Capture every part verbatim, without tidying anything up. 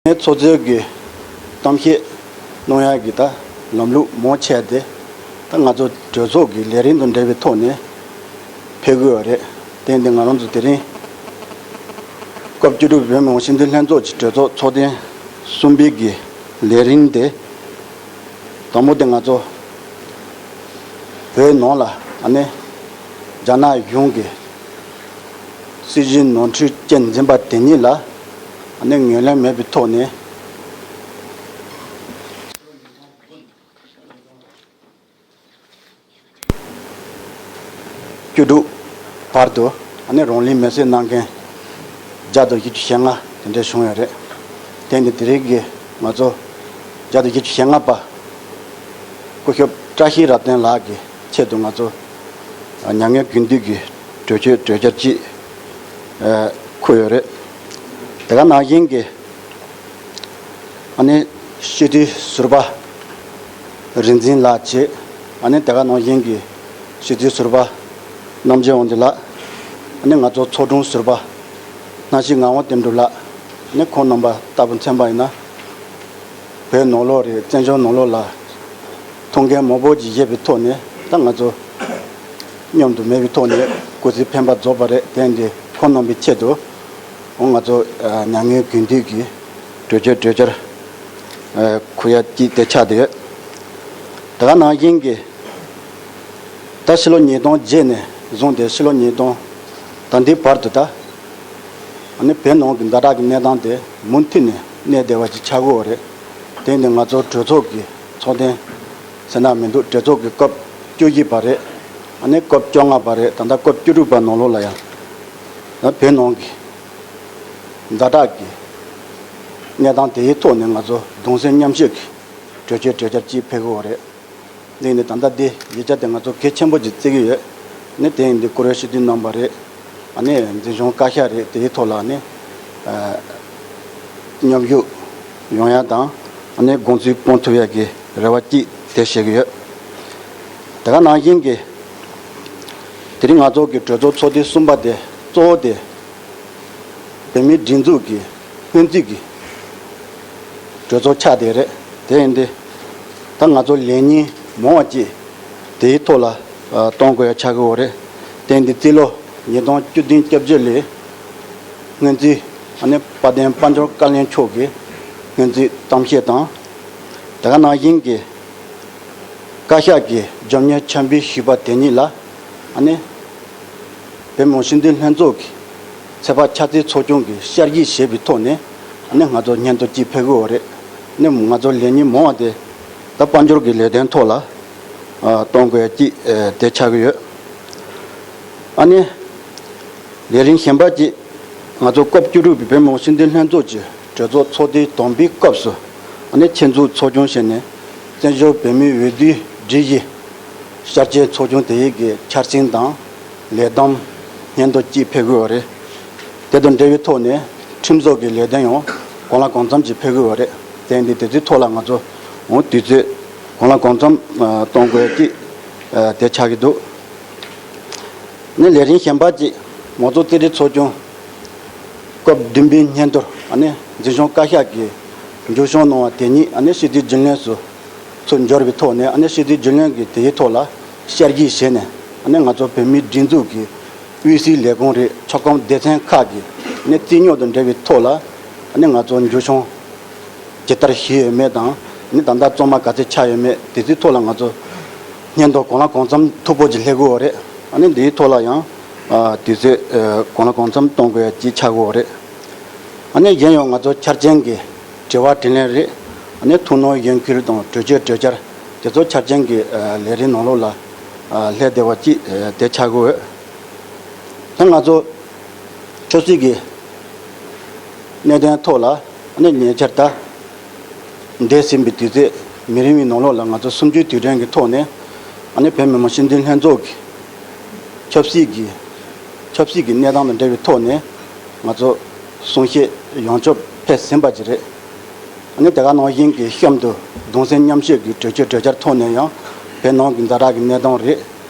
ནས་ཚོགས་གཙོས་ཀྱི་གཏམ་བཤད་གནང་ཡག་གི་ད་ལམ་ལུགས་མང་ཆེ་དེ་ད་ང་ཚོ་གྲོས་ཚོགས་ཀྱི་ལས་རིམ་དང་འབྲེལ་བའི་ཐོག་ནས་ཕེབས་དགོས་པ་རེད། དེ་འདི་ང་རང་ཚོ་དེ་རིང་སྐབས་བཅུ་དྲུག་བོད་མི་མང་སྤྱི་འཐུས་ལྷན་ཚོགས་ཀྱི་གྲོས་ཚོགས་ཚོགས་ཐེངས་གསུམ་པའི་གི་ལས་རིམ་དེ། དང་པོ་དེ་ང་ཚོ་བོད་ནང་ལ་ཨ་ནི་རྒྱ་ནག་གཞུང་གིས་སྲིད་བྱུས་ནོར་འཁྲུལ་ཅན་འཛིན་པ་དེ་ཉིད་ལ་ཨ་ནི་ངོས་ལེན་མེད་པའི་ཐོག་ནས། བཅུ་དྲུག་བར་དུ་ཨ་ནི་རང་ལུས་མེར་སྲེག་གནང་མཁན་བརྒྱ་དང་བཞི་བཅུ་ཞེ་ལྔ་དེ་འདྲ་བྱུང་ཡོད་རེད། དེ་ནི་དེ་རིང་གི་ང་ཚོ་བརྒྱ་དང་བཞི་བཅུ་ཞེ་ལྔ་པ་སྐུ་ཞབས་བཀྲ་ཤིས་རབ་བརྟན་ལགས་ཀྱི་ཆེད་དུ་ང་ཚོ་མྱ་ངན་གུས་འདུད་ཀྱི་གྲོས་ཆོད་གྲོས་འཆར་ཅིག་ཨ་འཁུར་ཡོད་རེད། དེ་ག་ནང་བཞིན་གྱི། ཨ་ནི་སྤྱི་འཐུས་ཟུར་པ་རིག་འཛིན་ལགས་བཅས། ཨ་ནི་དེ་ག་ནང་བཞིན་གྱི་སྤྱི་འཐུས་ཟུར་པ་རྣམ་རྒྱལ་དབང་འདུས་ལགས། ཨ་ནི་ང་ཚོ་ཚོགས་དྲུང་ཟུར་པ་སྣང་ཞིག་ངག་དབང་བསྟན་གྲུབ་ལགས། ཨ་ནི་ཁོང་རྣམ་པ་ལྟ་བུ་མཚོན་པ་ཡིན་ན། བོད་ནང་ལོགས་རེད། བཙན་བྱོལ་ནང་ལོགས་ལ་ཐུགས་འགན་མང་པོ་ཅིག་བཞེས་པའི་ཐོག་ནས་ད་ང་ཚོ་མཉམ་དུ་མེད་པའི་ཐོག་ནས་སྐུ་ཚེ་འཕེན་པ་རྫོགས་པ་རེད། དེ་འདི་ཁོང་རྣམ་པའི་ཆེད་དུ་ང་ཚོ་མྱ་ངན་གུས་འདུད་ཀྱི་གྲོས་ཆོད་གྲོས་འཆར་འཁུར་ཡ་ཅིག་དེ་ཆགས་བསྡད་ཡོད། དེ་ག་ནང་བཞིན་གྱི་ད་ཕྱི་ལོ་ཉིས་སྟོང་བརྒྱད་ནས་བཟུང་སྟེ་ཕྱི་ལོ་ཉིས་སྟོང་ད་ལྟའི་བར་དུ་ད། ཨ་ནི་བོད་ནང་གི་ཛ་དྲག་གི་གནས་སྟངས་དེ་མུ་མཐུད་ནས་གནས་བསྡད་པ་ཅིག་ཆགས་ཀྱི་ཡོད་རེད། དེ་ནི་ང་ཚོ་གྲོས་ཚོགས་ཀྱི་ཚོགས་ཐེངས་ཟེར་ན་མི་འདུག་གྲོས་ཚོགས་ཀྱི་སྐབས་བཅུ་བཞི་པ་རེད། ཨ་ནི་སྐབས་བཅོ་ལྔ་པ་རེད། ད་ལྟ་སྐབས་བཅུ་དྲུག་པ་ནང་ལོགས་ལ་ཡང་ད་བོད་ནང་གི་ཛ་དྲག་གི་གནས་སྟངས་དེའི་ཐོག་ནས་ང་ཚོ་གདུང་སེམས་མཉམ་སྐྱེད་ཀྱི་གྲོས་ཆོད་གྲོས་འཆར་ཅིག་ཕེབས་ཀྱི་ཡོད་རེད། འདི་ནི་ད་ལྟ་འདི་ཡིག་ཆ་དེ་ང་ཚོ་གལ་ཆེན་པོ་ཅིག་བརྩི་གི་ཡོད། ནི་དེ་ཡིན་དུས་བཀུར་འོས་སྤྱི་འཐུས་རྣམ་པ་རེད། ཨ་ནི་འཛིན་སྐྱོང་བཀའ་ཤག་རེད། དེའི་ཐོག་ལ་ནི་ཨ་མཉམ་ཞུགས་ཡོང་ཡ་དང་ཨ་ནི་དགོངས་ཚུལ་སྤུངས་ཐུབ་ཡ་གི་རེ་བ་ཅིག་དེ་བྱེད་ཀྱི་ཡོད། དེ་ག་ནང་བཞིན་གྱི་དེ་རིང་ང་ཚོ་གི་གྲོས་ཚོགས་ཚོགས་དུས་གསུམ་པ་དེ་གཙོ་བོ་དེ་བོད་མིའི་སྒྲིག་འཛུགས་ཀྱི་སྔོན་རྩིས་ཀྱི་གྲོས་ཚོགས་ཆགས་བསྡད་རེད། དེ་ཡིན་དུས་ད་ང་ཚོ་ལས་ཉིན་མང་བ་ཅིག་དེའི་ཐོག་ལ་ཨ་གཏོང་དགོས་ཡ་ཆགས་ཀྱི་ཡོད་རེད། དེ་ཡིན་དུས་རྩིས་ལོ་ཉིས་སྟོང་བཅུ་བདུན་བཅོ་བརྒྱད་ལོའི་སྔོན་རྩིས་ཨ་ནི་དཔལ་ལྡན་དཔལ་འབྱོར་བཀའ་བློན་མཆོག་གི་སྔོན་རྩིས་གཏམ་བཤད་དང་། དེ་ག་ནང་བཞིན་གྱི་བཀའ་ཤག་གིས་རྒྱབ་གཉེར་འཆར་འབུལ་ཞུས་པ་དེ་ཉིད་ལ་ཨ་ནི་བོད་མི་མང་སྤྱི་འཐུས་ལྷན་ཚོགས་ཀྱི་ཚོད་དཔག་ཆ་ཚད་ཚོགས་ཆུང་གིས་བསྐྱར་ཞིབ་བྱས་པའི་ཐོག་ནས་ཨ་ནི་ང་ཚོ་སྙན་ཐོ་གཅིག་ཕུལ་གྱི་ཡོད་རེད། ཨ་ནི་ང་ཚོ་ལས་ཉིན་མང་བ་དེ་ད་དཔལ་འབྱོར་གྱི་ལས་དོན་ཐོག་ལ་ཨ་གཏོང་དགོས་ཡ་གཅིག་ཨ་དེ་ཆགས་ཀྱི་ཡོད། ཨ་ནི་ལས་རིམ་གཞན་པ་གཅིག་ང་ཚོ་སྐབས་བཅུ་དྲུག་པའི་བོད་མི་མང་སྤྱི་འཐུས་ལྷན་ཚོགས་ཀྱི་གྲོས་ཚོགས་ཚོགས་དུས་དང་པའི་སྐབས་སུ་ཨ་ནི་ཆེད་འཛུགས་ཚོགས་ཆུང་བྱས་ནས་བཙན་བྱོལ་བོད་མིའི་འོས་བསྡུའི་སྒྲིག་གཞི་བསྐྱར་བཅོས་ཚོགས་ཆུང་དེ་ཡི་གི་འཆར་ཟིན་དང་ལས་བསྡོམས་སྙན་ཐོ་གཅིག་ཕུལ་དགོས་པ་རེད། དེ་དང་འབྲེལ་བའི་ཐོག་ནས་ཁྲིམས་བཟོ་གི་ལས་དོན་ཡང་གང་ལ་གང་འཚམ་གྱིས་ཕུལ་དགོས་པ་རེད། དེ་ཡིན་དུས་དེ་ཚོའི་ཐོག་ལ་ང་ཚོ་འོང་དུས་ཚོད་གང་ལ་གང་འཚམ་ཨ་གཏོང་དགོས་ཀྱི་ཨ་དེ་ཆགས་ཀྱི་འདུག་ནི་ལས་རིམ་གཞན་པ་གཅིག་མང་གཙོ་རྩིས་ཁྲའི་ཚོགས་ཆུང་སྐབས་བདུན་པའི་སྙན་ཐོར་ཨ་ནི་འཛིན་སྐྱོང་བཀའ་ཤག་གིས་མཇུག་སྐྱོང་གནང་བ་དེ་ཉིད་ཨ་ནི་སྤྱི་འཐུས་རྒྱུན་ལས་སུ་ཚུར་འབྱོར་བའི་ཐོག་ནས་ཨ་ནི་སྤྱི་འཐུས་རྒྱུན་ལས་ཀྱིས་དེའི་ཐོག་ལ་བསྐྱར་ཞིབ་བྱས་ནས་ཨ་ནི་ང་ཚོ་བོད་མིའི་སྒྲིག་འཛུགས་ཀྱི་དབུས་སའི་ལས་ཁུངས་རེད། ཚོགས་ཁང་སྡེ་ཚན་ཁག་གི་ཨ་ནི་རྩིས་རྙོག་དང་འབྲེལ་བའི་ཐོག་ལ་ཨ་ནི་ང་ཚོ་མཇུག་སྐྱོང་ཇི་ལྟར་ཞུས་ཡོད་མེད་དང་ནི་ད་ལྟ་རྩོད་མ་ག་ཚད་ཆགས་ཡོད་མེད་དེ་ཚོའི་ཐོག་ལ་ང་ཚོ་སྙན་ཐོ་གང་ལ་གང་འཚམ་མཐུག་པོ་ཅིག་སླེབས་ཀྱི་ཡོད་རེད། ཨ་ནི་འདིའི་ཐོག་ལ་ཡང་ཨ་དུས་ཚོད་ཨ་གང་ལ་གང་འཚམ་གཏོང་དགོས་ཡ་ཅིག་ཆགས་ཀྱི་ཡོད་རེད། ཨ་ནི་གཞན་ཡང་ང་ཚོ་འཆར་ཅན་གྱི་དྲི་བ་དྲིས་ལན་རེད། ཨ་ནི་ཐུགས་སྣང་ཡོད་ཁུལ་དང་གྲོས་ཆོད་གྲོས་འཆར་དེ་ཚོ་འཆར་ཅན་གྱི་ཨ་ལས་རིམ་ནང་ལོགས་ལ་ཨ་སླེབས་བསྡད་པ་ཅིག་ཨ་དེ་ཆགས་ཀྱི་ཡོད། ད་ང་ཚོ་ཆབ་སྲིད་ཀྱི་གནད་དོན་ཐོག་ལ་ཨ་ནི་ཉེ་ཆར་ད་འདས་ཟིན་པའི་དུས་ཚོད་མི་རིང་བའི་ནང་ལོགས་ལ་ང་ཚོ་གསུམ་བཅུའི་དུས་དྲན་གྱི་ཐོག་ནས་ཨ་ནི་བོད་མི་མང་སྤྱི་འཐུས་ལྷན་ཚོགས་ཀྱི་ཆབ་སྲིད་ཀྱི་ཆབ་སྲིད་ཀྱི་གནས་སྟངས་དང་འབྲེལ་བའི་ཐོག་ནས་ང་ཚོ་གསུང་བཤད་ཡོངས་ཁྱབ་ཕེབས་ཟིན་པ་ཅིག་རེད། ཨ་ནི་དེ་ག་ནང་བཞིན་གྱི་གཤམ་དུ་གདུང་སེམས་མཉམ་སྐྱེད་ཀྱི་གྲོས་ཆོད་གྲོས་འཆར་ཐོག་ནས་ཡང་བོད་ནང་གི་ཛ་དྲག་གི་གནས་སྟངས་རེད།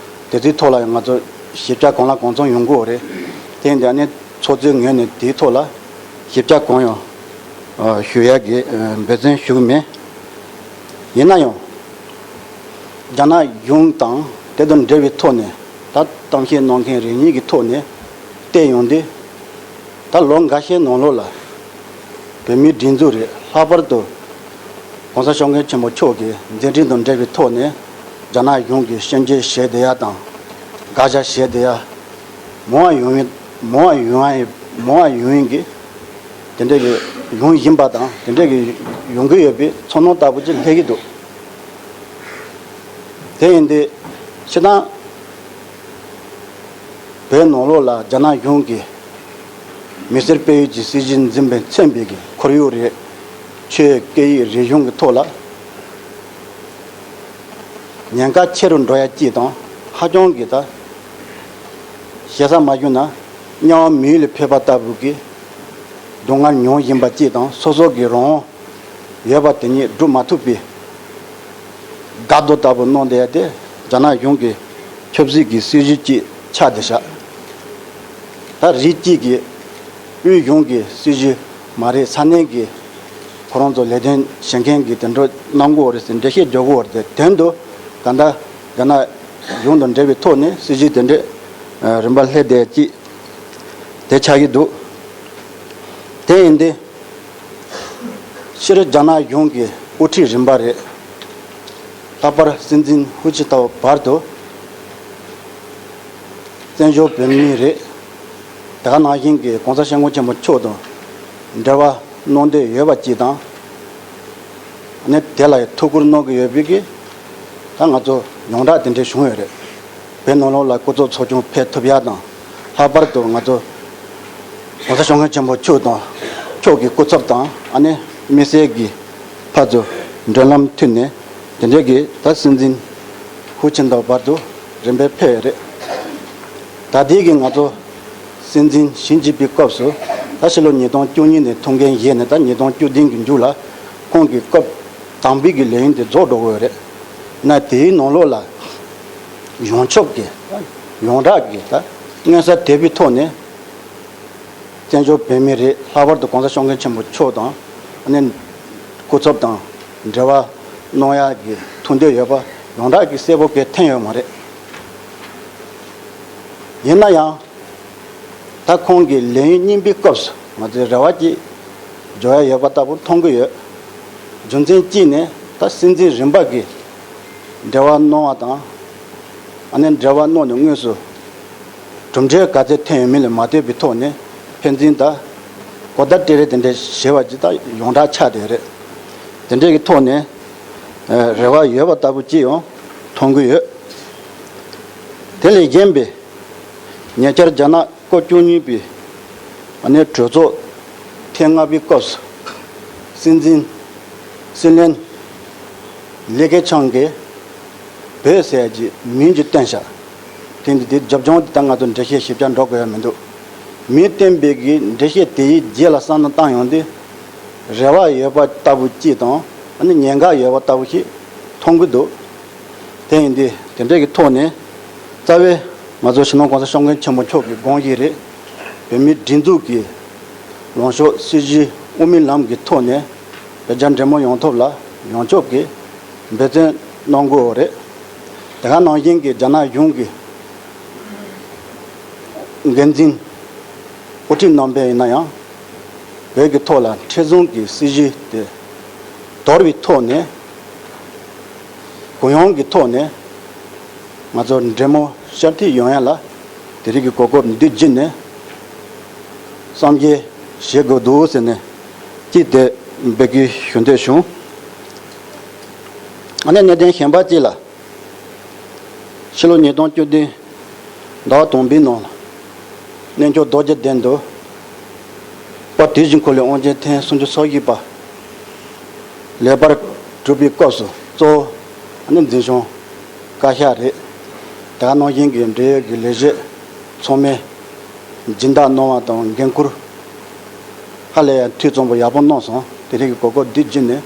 དེ་ཚོའི་ཐོག་ལ་ཡང་ང་ཚོ་ཞིབ་ཆ་གང་ལ་གང་འཚམ་ཡོང་གི་ཡོད་རེད། དེ་ཡིན་དུས་ཨ་ནི་ཚོགས་གཙོའི་ངོས་ནས་དེའི་ཐོག་ལ་ཞིབ་ཆ་གང་ཡོང་ ཞུ་ཡག་གི་འབད་བརྩོན་ཞུ་གི་མེད། ཡིན་ན་ཡང་། རྒྱ་ནག་གཞུང་དང་དེ་དང་འབྲེལ་བའི་ཐོག་ནས་ད་གཏམ་བཤད་གནང་མཁན་རེ་གཉིས་ཀྱི་ཐོག་ནས་བལྟས་ཡོང་དུས། ད་ལོ་འགའ་ཤས་ནང་ལོགས་ལ་བོད་མིའི་སྒྲིག་འཛུགས་རེད། ལྷག་པར་དུ་༸གོང་ས་༸སྐྱབས་མགོན་ཆེན་པོ་མཆོག་གི་མཛད་འཕྲིན་དང་འབྲེལ་བའི་ཐོག་ནས་རྒྱ་ནག་གཞུང་གིས་སྐྱོན་བརྗོད་བྱས་བསྡད་ཡ་དང་། དགག་བྱ་བྱས་བསྡད་ཡ། མང་བ་ཡོང་ཡིན། མང་བ་ཡོང་ཡིན། མང་བ་ཡོང་ཡིན་གྱི། དེ་འདྲ་གི་ཡོང་བཞིན་པ་དང་དེ་འདྲ་གི་ཡོང་གི་ཡོད་པའི་ཚོར་སྣང་ལྟ་བུ་ཅིག་སླེབས་ཀྱི་འདུག་དེ་ཡིན་དུས་སྤྱིར་བཏང་བོད་ནང་ལོགས་ལ་རྒྱ་ནག་གཞུང་གིས་མི་སེར་སྤེལ་ཡུལ་གྱི་སྲིད་བྱུས་འཛིན་པའི་མཚོན་པའི་གི་ཁོར་ཡུག་རེད། ཆོས་སྐད་ཡིག་རིག་གཞུང་གི་ཐོག་ལ། ཉེན་ཁ་ཆེ་རུ་འགྲོ་ཡ་གཅིག་དང་ཧ་ཅང་གི་ད། ཞེ་ས་མ་བྱུང་ན་དམྱལ་བ་མི་ཡུལ་ལས་ཕེབས་པ་ལྟ་བུ་གི་སྡུག་བསྔལ་མྱོང་བཞིན་པ་གཅིག་དང་སོ་སོ་གི་རང་དབང་ཡོད་པ་དེ་ཉིད་སྒྲུབ་མ་ཐུབ་པའི་དགའ་སྡུག་ལྟ་བུ་གནང་བསྡད་ཡ་དེ་རྒྱ་ནག་གཞུང་གི་ཆབ་སྲིད་ཀྱི་སྲིད་བྱུས་གཅིག་ཆགས་བསྡད་ཤག་ད་རིགས་གཅིག་གིས་དབུས་གཞུང་གི་སྲིད་བྱུས་མ་རེད། ས་གནས་ཀྱི་ཁོ་རང་ཚོ་ལས་དོན་བྱེད་མཁན་གྱིས་དེ་འདྲ་གནང་གི་ཡོད་རེད་ཟེར་འགྲེལ་བཤད་རྒྱག་གི་ཡོད་རེད་དེ། དོན་དུ་གང་ལྟར་རྒྱ་ནག་གཞུང་དང་འབྲེལ་བའི་ཐོག་ནས་སྲིད་བྱུས་དེ་འདྲ་རིམ་པ་སླེབས་བསྡད་ཀྱི་དེ་ཆགས་ཀྱི་འདུག་དེ་ཡིན་དུས། སྤྱིར་རྒྱ་ནག་གཞུང་གི་དབུ་ཁྲིད་རིམ་པ་རེད། ལྷག་པར་སྲིད་འཛིན་ཧུའུ་ཅིན་ཐའོ་བར་དུ་བཙན་བྱོལ་བོད་མི་རེད། དེ་ག་ནང་བཞིན་གྱི་༸གོང་ས་༸སྐྱབས་མགོན་ཆེན་པོ་མཆོག་དང་འབྲེལ་བ་གནང་འདོད་ཡོད་པ་གཅིག་དང་། ནི་དེ་ལ་ཐུགས་ཁུར་གནང་གི་ཡོད་པའི་གི་ད་ང་ཚོ་ཡོངས་གྲགས་དེ་འདྲའི་བྱུང་ཡོད་རེད། བོད་ནང་ལོགས་ལ་སྐུ་ཚབ་ཚོགས་ཆུང་ཕེབས་ཐུབ་ཡ་དང་། ལྷག་པར་དུ་ང་ཚོ་༸གོང་ས་༸སྐྱབས་མགོན་ཆེན་པོ་མཆོག་དང་མཆོག་གི་སྐུ་ཚབ་དང་ཨ་ནེ་དམིགས་བསལ་གྱི་ཕར་ཚུར་མགྲོན་ལམ་མཐུད་ནས་དེ་འདྲའི་གི་ད་སྲིད་འཛིན་ཧུའུ་ཅིན་ཐའོ་བར་དུ་རིམ་པས་ཕེབས་ཡོད་རེད། ད་ལྟའི་གི་ང་ཚོ་སྲིད་འཛིན་ཞི་ཅིན་ཕིང་སྐབས་སུ་ད་ཕྱི་ལོ་ཉིས་སྟོང་བཅུ་གཉིས་ནས་ཐུགས་འགན་བཞེས་ནས་ད་ཉིས་སྟོང་བཅུ་བདུན་གྱི་མཇུག་ལ་ཁོང་གི་སྐབས་དང་པོའི་གི་ལས་ཡུན་དེ་རྫོགས་འགྲོ་གི་ཡོད་རེད། ན་དེའི་ནང་ལོགས་ལ་ཡོངས་ཁྱབ་ཀྱི་ཡོངས་གྲགས་ཀྱི་ད་མངོན་གསལ་དོད་པོའི་ཐོག་ནས་བཙན་བྱོལ་བོད་མི་རེད། ལྷག་པར་དུ་༸གོང་ས་༸སྐྱབས་མགོན་ཆེན་པོ་མཆོག་དང་ཨ་ནེ་སྐུ་ཚབ་དང་འབྲེལ་བ་གནང་ཡག་གི་ཐུགས་འདོད་ཡོད་པ་ཡོངས་གྲགས་ཀྱི་གསལ་པོ་གང་ཐོན་ཡོད་མ་རེད། ཡིན་ན་ཡང་། ད་ཁོང་གི་ལས་ཡུན་གཉིས་པའི་སྐབས་སུ་ང་ཚོས་རེ་བ་ཅིག་འཇོག་ཡ་ཡོད་པ་ལྟ་བུ་མཐོང་གི་ཡོད། རྒྱུ་མཚན་གཅིག་ནི་ད་སྲིད་འཛིན་རིམ་པ་གི་འབྲེལ་བ་གནང་བ་དང་། ཨ་ནེ་འབྲེལ་བ་གནང་ནས་དངོས་སུ་གྲུབ་འབྲས་ག་ཚད་ཐོན་ཡོད་མེད་ལ་མ་ལྟོས་པའི་ཐོག་ནས་ཕན་ཚུན་ད་གོ་བརྡ་སྤྲད་རེས་དེ་འདྲ་བྱས་པ་ཅིག་ད་ཡོངས་གྲགས་ཆགས་བསྡད་རེད། དེ་འདྲའི་གི་ཐོག་ནས་རེ་བ་ཡོད་པ་ལྟ་བུ་ཅིག་ཡང་མཐོང་གི་ཡོད། དེ་ལས་གཞན་པའི། ཉེ་ཆར་རྒྱ་ནག་སྐབས་བཅུ་གཉིས་པའི་ཨ་ནེ་གྲོས་ཚོགས་ཐེངས་ལྔ་པའི་སྐབས་སུ་སྲིད་འཛིན་སྲིད་བློན་ལི་ཁེ་ཆང་གིས་བོད་ཟེར་ཡ་གི་མིང་ཅིག་བཏོན་ཤག་དེ་འདི་དེ་རྒྱབ་ལྗོངས་དེ་ད་ང་ཚོ་འགྲེལ་བཤད་ཞིབ་ཆ་འགྲོ་དགོས་ཡ་མི་འདུག་མིང་བཏོན་པའི་གི་འགྲེལ་བཤད་དེའི་རྗེས་ལ་བསམ་བློ་བཏང་ཡོང་དུས་རེ་བ་ཡོད་པ་ལྟ་བུ་གཅིག་དང་ཨ་ནེ་ཉེན་ཁ་ཡོད་པ་ལྟ་བུ་ཞིག་མཐོང་གི་འདུག་དེ་ཡིན་དུས་དེ་འདྲའི་གི་ཐོག་ནས་རྩ་བའི་ང་ཚོ་སྤྱི་ནོར་༸གོང་ས་༸སྐྱབས་མགོན་ཆེན་པོ་མཆོག་གི་དགོངས་གཞི་རེད། བོད་མིའི་སྒྲིག་འཛུགས་ཀྱི་ལངས་ཕྱོགས་སྲིད་བྱུས་དབུ་མའི་ལམ་གྱི་ཐོག་ནས་བོད་རྒྱ་འབྲེལ་མོལ་ཡོང་ཐབས་ལ་ཡོངས་ཁྱབ་ཀྱི་འབད་བརྩོན་གནང་དགོས་རེད། དེ་ག་ནང་བཞིན་གྱི་རྒྱ་ནག་གཞུང་གི་འགན་འཛིན་དབུ་ཁྲིད་རྣམ་པས་ཡིན་ན་ཡང་བོད་ཀྱི་ཐོག་ལ་མཁྲེགས་བཟུང་གི་སྲིད་བྱུས་དེ་དོར་བའི་ཐོག་ནས་གུ་ཡངས་ཀྱི་ཐོག་ནས། ང་ཚོ་འབྲེལ་མོལ་ཤར་ཐིག་ཡོང་ཡ་ལ་དེ་རིང་གི་གོ་སྐབས་འདི་བརྒྱུད་ནས་བསམ་འཆར་བཞེས་དགོས་འདུག་ཟེར་ནས་ཅིག་དེ་འབོད་སྐུལ་ཞུ་འདོད་བྱུང་། ཨ་ནེ་གནད་དོན་གཞན་པ་ཅིག་ལ་ཕྱི་ལོ་ཉིས་སྟོང་བཅུ་བདུན་ཟླ་བ་དང་པོའི་ནང་ལ་གནས་མཆོག་རྡོ་རྗེ་གདན་དུ་དཔལ་དུས་བཞི་འཁོར་ལོའི་དབང་ཆེན་ཐེངས་སུམ་ཅུ་སོ་བཞི་པ་ལེགས་པར་གྲུབ་པའི་སྐབས་སུ་གཙོ་བོ་ནི་འཛིན་སྐྱོང་བཀའ་ཤག་རེད། དེ་ག་ནང་བཞིན་གྱི་འབྲེལ་ཡོད་ཀྱི་ལས་བྱེད་ཚང་མས་སྦྱིན་བདག་གནང་བ་དང་འགན་འཁུར་ཧ་ལས་ཡང་འཐུས་ཚང་པོ་ཡག་པོ་གནང་སོང་། དེ་རིང་གི་གོ་སྐབས་འདི་བརྒྱུད་ནས་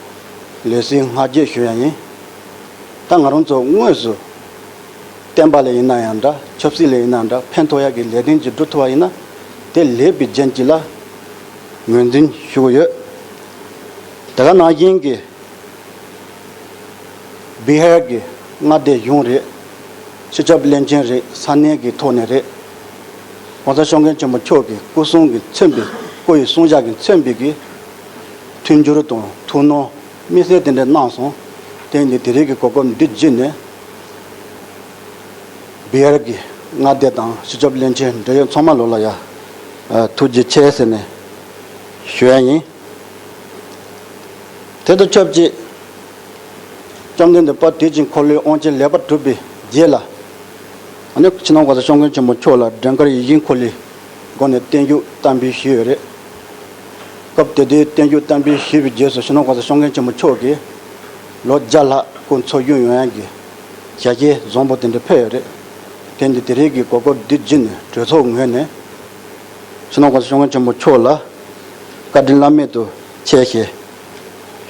ལེགས་སོའི་སྔ་རྗེས་ཞུ་ཡ་ཡིན། ད་ང་རང་ཚོ་དངོས་སུ་བསྟན་པ་ལ་ཡིན་ན་ཡང་འདྲ། ཆབ་སྲིད་ལ་ཡིན་ན་འདྲ། ཕན་ཐོགས་ཡག་གི་ལས་དོན་ཅིག་སྒྲུབ་ཐུབ་པ་ཡིན་ན་དེ་ལེགས་པའི་རྒྱན་ཅིག་ལ་ངོས་འཛིན་ཞུ་གི་ཡོད། དེ་ག་ནང་བཞིན་གྱི་བི་ཧར་གྱི་མངའ་སྡེ་གཞུང་རེད། སྤྱི་ཁྱབ་བློན་ཆེན་རེད། ས་གནས་ཀྱི་ཐོག་ནས་རེད། ༸གོང་ས་༸སྐྱབས་མགོན་ཆེན་པོ་མཆོག་གི་སྐུ་གསུང་གི་མཚོན་པའི་སྐུ་ཡི་གསུང་བཤད་ཀྱི་མཚོན་པའི་གི་མཐུན་འགྱུར་དང་ཐུགས་སྣང་དམིགས་བསལ་དེ་འདྲ་གནང་སོང་། དེ་ཡིན་དུས་དེ་རིང་གི་གོ་སྐབས་འདི་བརྒྱུད་ནས་བི་ཧར་གྱི་མངའ་སྡེ་དང་སྤྱི་ཁྱབ་བློན་ཆེན་འབྲེལ་ཡོད་ཚང་མ་ལོ་ལ་ཡ་ཐུགས་རྗེ་ཆེ་ཟེར་ནས་ཞུ་ཡ་ཡིན། དེ་དང་ཆབས་ཅིག་བཅོམ་ལྡན་འདས་དཔལ་དུས་ཀྱི་འཁོར་ལོའི་དབང་ཆེན་ལེགས་པར་གྲུབ་པའི་རྗེས་ལ། ཨ་ནི་ཕྱི་ནང་གོང་ས་སྐྱབས་མགོན་ཆེན་པོ་མཆོག་ལ་ཟློས་གར་ཡིད་བཞིན་འཁོར་ལོའི་སྒོ་ནས་བརྟན་བཞུགས་གཏན་འབེབས་ཞུས་ཡོད་རེད། སྐབས་དེ་དུས་བརྟན་བཞུགས་གཏན་འབེབས་ཞུས་པའི་རྗེས་སུ་ཕྱི་ནང་གོང་ས་སྐྱབས་མགོན་ཆེན་པོ་མཆོག་གིས་ལོ་བརྒྱ་ལྷག་སྐུ་འཚོ་བཞུགས་ཡོང་ཡག་གི་ཞལ་བཞེས་བཟང་པོ་དེ་འདྲ་ཕེབས་ཡོད་རེད། དེ་འདི་དེ་རིང་གི་གོ་སྐབས་འདི་བརྒྱུད་ནས་གྲོས་ཚོགས་ངོས་ནས་ཕྱི་ནང་གོང་ས་སྐྱབས་མགོན་ཆེན་པོ་མཆོག་ལ་བཀའ་དྲིན་བླ་མེད་དུ་ཆེ་ཞེས་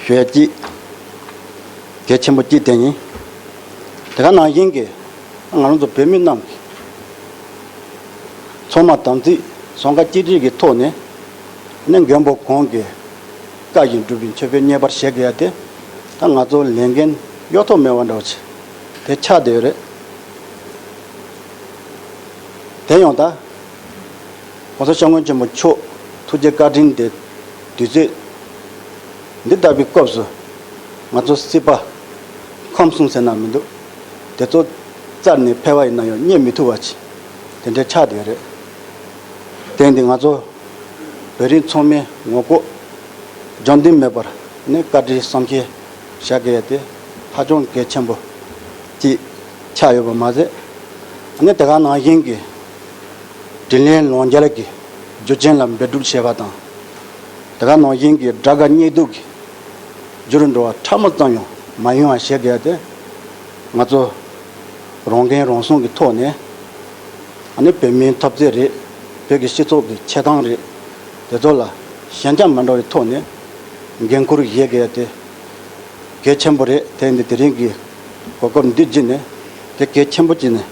ཞུ་ཡ་གཅིག་གལ་ཆེན་པོ་གཅིག་དེ་ཡིན། དེ་ག་ནང་བཞིན་གྱི་ང་རང་ཚོ་བོད་མི་རྣམས་ཀྱི་ཚང་མ་དམ་ཚིག་གཟུང་བཀའ་གཅིག་སྒྲིལ་གྱི་ཐོག་ནས་ནི་མགོན་པོ་གང་གི་བཀའ་བཞིན་སྒྲུབ་པའི་མཆོད་འབུལ་མཉེས་པར་བཞེས་དགོས་ཡ་དེ་ད་ང་ཚོ་ལས་འགན་གཡོལ་ཐབས་མེད་པ་འདྲ་བོ་ཅིག་དེ་ཆགས་བསྡད་ཡོད་རེད། དེ་ཡང་ད་༸གོང་ས་༸སྐྱབས་མགོན་ཆེན་པོ་མཆོག་ཐུགས་རྗེ་བཀའ་དྲིན་དེ་དུས་ཚོད་འདི་ལྟ་བུའི་སྐབས་སུ་ང་ཚོ་སྲིད་པ་ཁམས་གསུམ་ཟེར་ན་མི་འདུག་དེ་ཚོ་རྩར་ནས་ཕེབས་པ་ཡིན་ན་ཡང་རྙེད་མི་ཐུབ་པ་ཅིག་དེ་འདྲའི་ཆགས་བསྡད་ཡོད་རེད། དེ་ཡིན་དུས་ང་ཚོ་བོད་རིགས་ཚང་མའི་ངོ་ལྐོག་རྒྱང་ལྡན་མེད་པར་ནི་བཀའ་དྲིན་བསམ་ཤེས་བྱ་དགོས་ཡ་དེ་ཧ་ཅང་གལ་ཆེན་པོ་གཅིག་ཆགས་ཡོད་པ་མ་ཟད། ནི་དེ་ག་ནང་བཞིན་གྱི་དྲིན་ལན་ལན་འཇལ་གྱི་རྒྱུ་རྐྱེན་ལ་འབད་སྒྲུབ་བྱེད་པ་དང་། དེ་ག་ནང་བཞིན་གྱི་དགྲ་དགའ་གཉེན་སྡུག་གི་རྒྱུ་རུ་འགྲོ་བ་ཕྲ་མོ་ཙམ་ཡང་མ་ཡོང་བ་བྱེད་དགོས་ཡ་དེ་ང་ཚོ་རང་འགན་རང་སྲུང་གི་ཐོག་ནས། ཨ་ནི་བོད་མིའི་འཐབ་རྩོད་རེད། བོད་ཀྱི་སྤྱི་ཚོགས་ཀྱི་ཆེ་མཐོང་རེད། དེ་ཚོ་ལ་ཞན་ཆ་མ་འགྲོ་བའི་ཐོག་ནས་འགན་འཁུར་བཞེས་དགོས་ཡ་དེ་གལ་ཆེན་པོ་རེད། དེ་འདི་དེ་རིང་གི་གོ་སྐབས་འདི་བརྒྱུད་ནས་དེ་གལ་ཆེན་པོ་བྱས་ནས་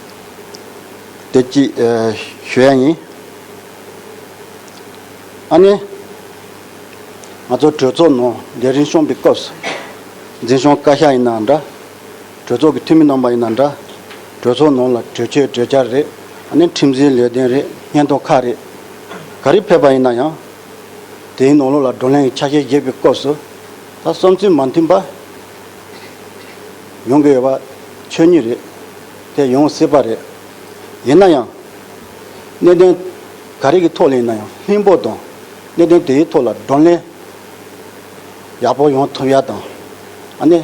དེ་གཅིག་ཨ་ཞུ་ཡ་ཡིན། ཨ་ནི་ང་ཚོ་གྲོས་ཚོགས་ནང་ལས་རིམ་བསྐྱངས་པའི་སྐབས་སུ་འཛིན་སྐྱོང་བཀའ་ཤག་ཡིན་ནའང་འདྲ། གྲོས་ཚོགས་ཀྱི་འཐུས་མི་རྣམ་པ་ཡིན་ན་འདྲ། གྲོས་ཚོགས་ནང་ལ་གྲོས་ཆོད་གྲོས་འཆར་རེད། ཨ་ནི་ཁྲིམས་འཛིན་ལས་དོན་རེད། སྙན་ཐོ་ཁག་རེད། ག་རེ་ཕེབས་པ་ཡིན་ན་ཡང་དེའི་ནང་ལོགས་ལ་བགྲོ་གླེང་གི་ཆ་ཤས་བཞེས་པའི་སྐབས་སུ་ད་བསམ་ཚུལ་མ་མཐུན་པ་ཡོང་གི་ཡོད་པ་ཆོས་ཉིད་རེད། དེ་ཡོང་སྲིད་པ་རེད། ཡིན་ན་ཡང་གནད་དོན་ག་རེ་གི་ཐོག་ལ་ཡིན་ན་ཡང་ལྷིང་པོ་དང་གནད་དོན་དེའི་ཐོག་ལ་བགྲོ་གླེང་ཡག་པོ་ཡོང་ཐུབ་ཡ་དང་། ཨ་ནི་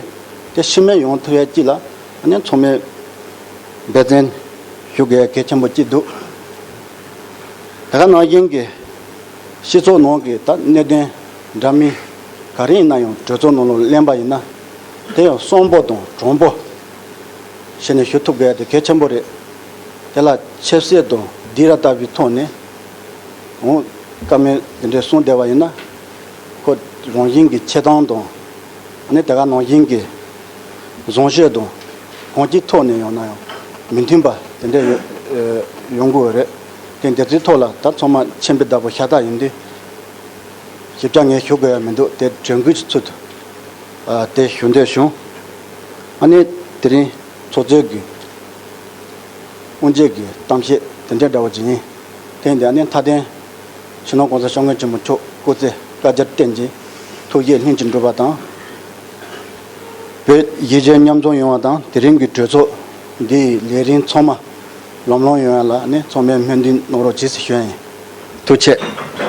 དེ་ཤི་རྨས་ཡོང་ཐུབ་ཡ་གཅིག་ལ་ཨ་ནི་ཚང་མས་འབད་བརྩོན་ཞུ་དགོས་ཡ་གལ་ཆེན་པོ་གཅིག་འདུག་དེ་ག་ནང་བཞིན་གྱི་སྤྱི་ཚོགས་ནང་གི་ད་གནད་དོན་འདྲ་མིན་ག་རེ་ཡིན་ན་ཡང་གྲོས་ཚོགས་ནང་ལ་གླེང་པ་ཡིན་ན་དེ་ཡང་གསོན་པོ་དང་དྲང་པོ་བྱས་ནས་ཞུ་ཐུབ་དགོས་ཡ་དེ་གལ་ཆེན་པོ་རེད། དེ་ལ་ཆབ་སྲིད་དང་སྡིགས་ར་ལྟ་བུའི་ཐོག་ནས་འོང་བཀའ་མོལ་དེ་འདྲའི་གསུངས་བསྡད་པ་ཡིན་ན། ཁོ་རང་བཞིན་གྱི་ཆེ་མཐོང་དང་། ཨ་ནི་དེ་ག་ནང་བཞིན་གྱི་བཟང་སྤྱོད་དང་གང་ཅིའི་ཐོག་ནས་ཡོང་ན་ཡང་མི་མཐུན་པ་དེ་འདྲ་ཡོ་ཨེ་ཡོང་གི་ཡོད་རེད། དེ་འདི་ཚོའི་ཐོག་ལ་ད་ཚང་མ་མཁྱེན་པའི་བདག་པོ་ཤ་སྟག་ཡིན་དུས་ཞིབ་ཆ་ངས་ཞུ་དགོས་ཡ་མི་འདུག་དེ་དྲན་སྐུལ་གྱི་ཚུལ་དུ་ཨ་དེ་ཞུ་འདོད་བྱུང་། ཨ་ནི་དེ་རིང་ཚོགས་གཙོའི་གི་དབུ་འབྱེད་ཀྱི་གཏམ་བཤད་དེ་འདྲ་འདྲ་བོ་ཅིག་ཡིན། དེ་ཡིན་དུས་ཨ་ནི་མཐའ་དོན་ཕྱི་ནང་གོང་ས་སྐྱབས་མགོན་ཆེན་པོ་མཆོག་སྐུ་ཚེ་བསྐལ་བརྒྱར་བརྟན་ཅིང་ཐུགས་བཞེད་ལྷུན་གྱིས་འགྲུབ་པ་དང་། བོད་གཞིས་བྱེས་མཉམ་འཛོམས་ཡོང་བ་དང་དེ་རིང་གི་གྲོས་ཚོགས་འདིའི་ལས་རིམ་ཚང་མ་ལམ་ལྷོང་ཡོང་ཡ་ལ་ཨ་ནི་ཚང་མས་སྨོན་འདུན་གནང་རོགས་གྱིས་ཞུ་ཡ་ཡིན། ཐུགས་རྗེ་ཆེ།